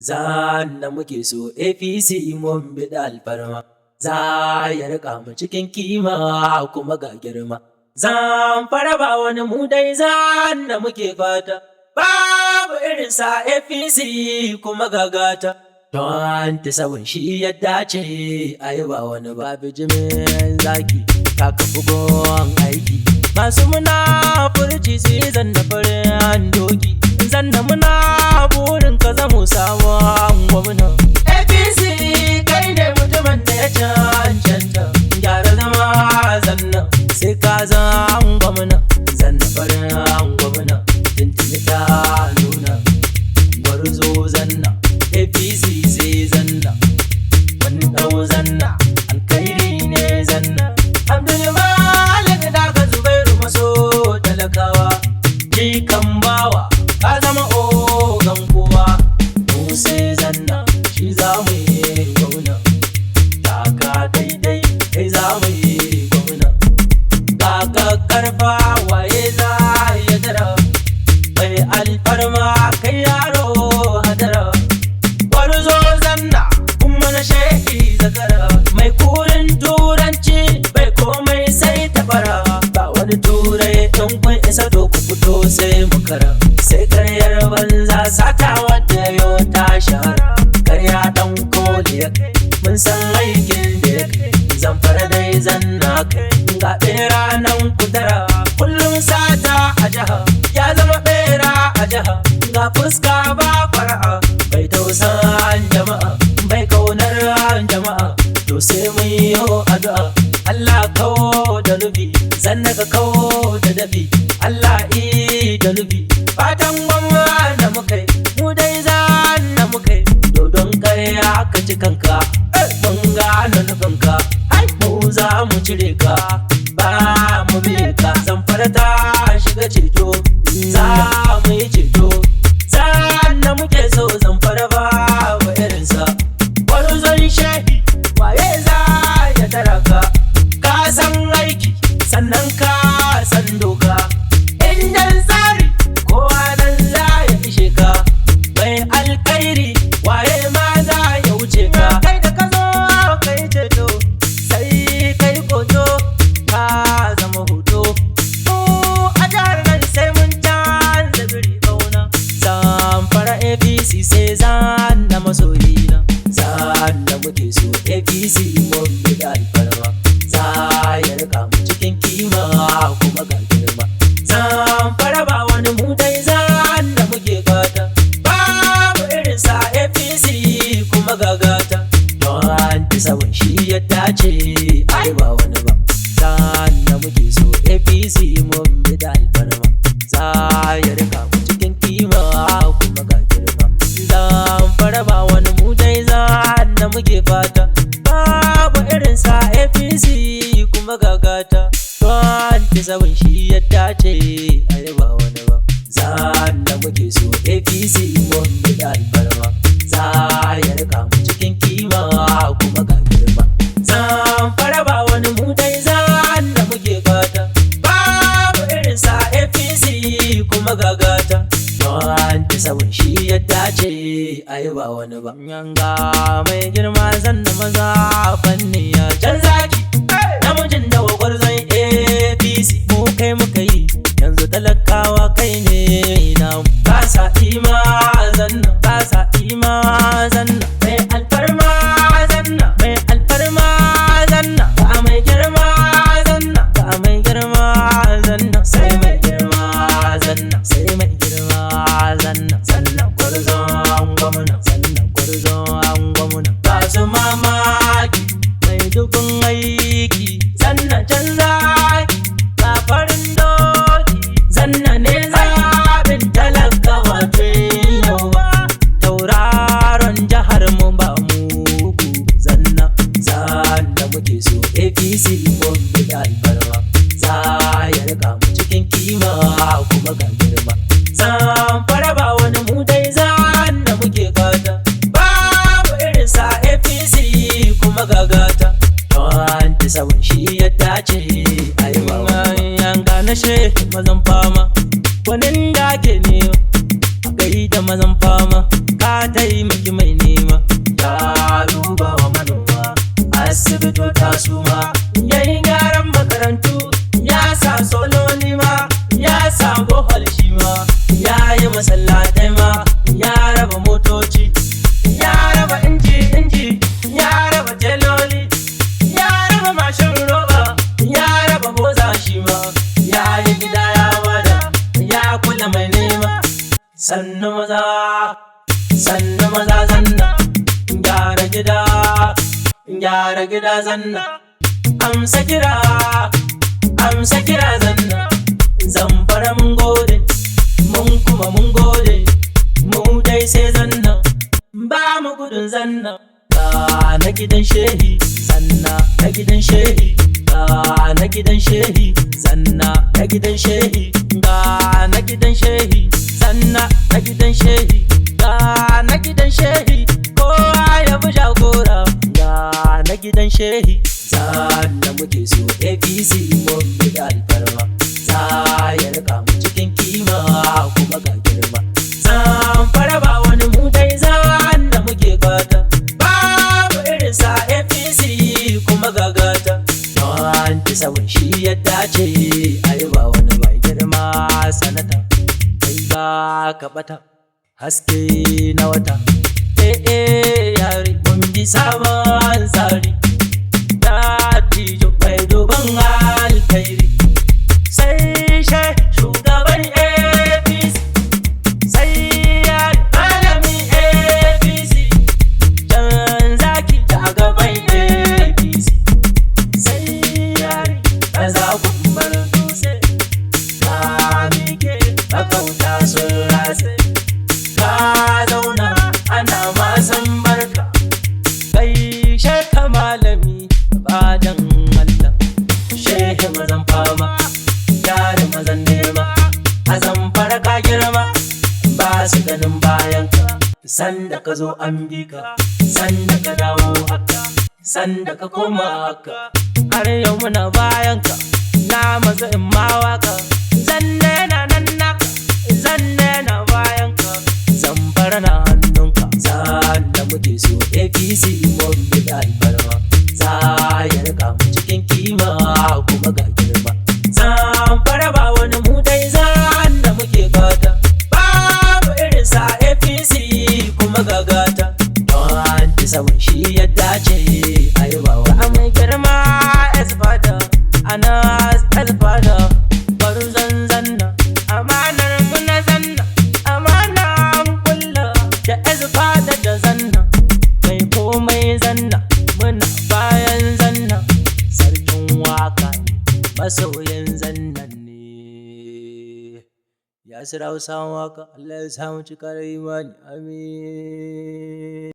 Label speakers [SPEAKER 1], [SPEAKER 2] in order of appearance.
[SPEAKER 1] Zanna muke so APC mun biɗa alfarma. Za ya riƙa mu cikin kima kuma ga girma. Zamfara ba wani mu dai zanna muke fata. Babu irin sa APC kuma gagata. 27 shi ya dace a yi ba wani ba bijimin zaki ka kafi gon aiki. Masu munafurci su yi zanna farin doki. Zanna muna burin ka zamo sabon gwamna. APC kai ne mutumin da ya cancanta. Gyara zama zanna sai ka zan gwamna. Zanna farin gwamna tuntuni ta nuna. Gwarzo zanna APC sai zanna. Mun ɗau zanna alkhairi ne zanna. Abdulmalik da ka Zubairu maso talakawa. Jikan bawa ka zama ogan kowa. Mu sai zanna shi za mu yi gwamna. Taka daidai kai za mu yi gwamna. Kaka karfa waye za ya tara. Mai alfarma kai yaro hadara. Gwarzo zanna kuma na shehi zakara. Mai kurin turanci bai komai sai tabara. Ba wani turai in kun isa to ku fito sai mu kara. Sai karyar banza sata wadda yau ta shahara. Karya dan koli ya kai mun san aikin da ya kai. Zamfara dai zanna kai ga bera nan kudara. Kullum sata a jiha ya zama bera a jiha. Ga fuska ba fara'a bai tausan jama'a bai kaunar jama'a. To sai mun yi addu'a Allah kawo da nufi sannan ka kawo da dafi Allah i da nufi. Fatan gwamna da muka yi mu dai zanna muka yi. Dodon karya ka ci kanka mun gane nufinka. Mu za mu cire ka ba mu bi ka. Zamfara ta shiga ceto za mu yi ceto. Zanna muke so zamfara ba wa irinsa. Gwarzon shehi waye za ya tara ka. Ka san aiki sannan ka san doka. Indan tsari kowa nan za ya ishe ka. Mai alkhairi waye ma za ya wuce ka. Kai da ka zo kai ceto sai kai koto ka zama hoto. Mu a jihar nan sai mun canza biri bauna. Zamfara APC sai zanna masoyina. Zanna muke so APC mun bi da alfarma. Za ya riƙa mu cikin kima kuma ga girma. Zamfara ba wani mu dai zanna muke fata. Babu irin sa APC kuma gagata. 27 shi ya dace ai ba wani ba. Zanna muke so APC mun bi da alfarma. Za ya riƙa mu cikin kima kuma ga girma. Zamfara ba wani mu dai zanna muke fata. Babu irin sa APC kuma gagata. 27 shi ya dace ai ba wani ba. Zanna muke so APC mun bi da alfarma. Za ya riƙa mu cikin kima kuma ga girma. Zamfara ba wani mu dai zanna muke fata. Babu irin sa APC kuma gagata. 27 shi ya dace ai ba wani ba. Yanga mai girma zanna maza fanni ya can zaki. Namijin da gwarzon APC mu kai muka yi yanzu talakawa kai ne na ba sa ima zanna ba sa ima zanna. Mai alfarma zanna mai alfarma zanna ba mai girma zanna ba mai girma zanna sai mai girma zanna sai mai girma zanna. Zanna gwarzon gwamna zanna gwarzon gwamna ba su mamaki mai dubin aiki zanna can zaki ba farin doki zanna ne zaɓin talakawa tun yau ba. Tauraron jihar mu ba mugu zanna zanna muke so APC mun bi da alfarma. Za ya riƙa mu cikin kima kuma ga girma. Zamfara ba wani mu dai zanna muke fata. Babu irin sa APC kuma mai nema. Ya duba wa manoma, asibitota su ma, ya yi gyaran makarantu, ya sa sololi ma, ya sa bohol shi ma, ya yi masallatai ma, ya raba motoci, ya raba inji inji, ya raba teloli, ya raba mashin roba, ya raba boza shi ma, ya yi gida ya bada, ya kula mai nema. Sannu maza, sannu maza zanna, gyara gida, gyara gida zanna, amsa kira, amsa kira zanna. Zamfara mun gode, mun kuma mun gode, mu dai sai zanna, ba mu gudun zanna. Ga na gidan shehi zanna, na gidan shehi, ga na gidan shehi zanna, na gidan shehi, ga na gidan shehi zanna, na gidan shehi, ga na gidan shehi, kowa ya bi jagora, ga na gidan shehi. Zanna muke so APC mun bi da alfarma, za ya rika mu cikin kima kuma ga girma. Zamfara ba wani, mu dai zanna muke fata, babu irin sa APC kuma gagata. 27 shi ya dace, ai ba wani mai girma sanata, kai ba ka bata haske na wata. Eh eh yari, mun bi sabon tsari, dattijo mai duban alkhairi, sai shugaban APC, sai yari malami APC, can zaki ta gaban APC, sai yari maza gumbar dutse, ka mike makauta sun ratse, ka zauna ana masan barka, gaishe ka malami badan Allah, shehe mazan fama, yare mazan nema, a Zamfara ka girma, ba su ganin bayan ka, sanda ka zo an bi ka, sanda ka dawo haka, sanda ka koma haka, har yau muna bayan ka. Na maza in ma waka, zanne na nan naka, zanne na bayan ka, Zamfara na hannunka. Zanna muke so APC mun bi da alfarma, za ya rika mu cikin kima kuma ga girma. Zamfara ba wani, mu dai zanna muke fata, babu irin sa APC kuma gagata. 27 shi ya dace, ai ba wa mai girma esfada, ana esfada barin zanna, amanar mu na zanna, amana mun kulla da esfada da zanna, mai komai zanna, muna bayan zanna, sarkin waka ne, masoyan zannan ne. Ya sira waka, Allah ya samu cikar imani, amin.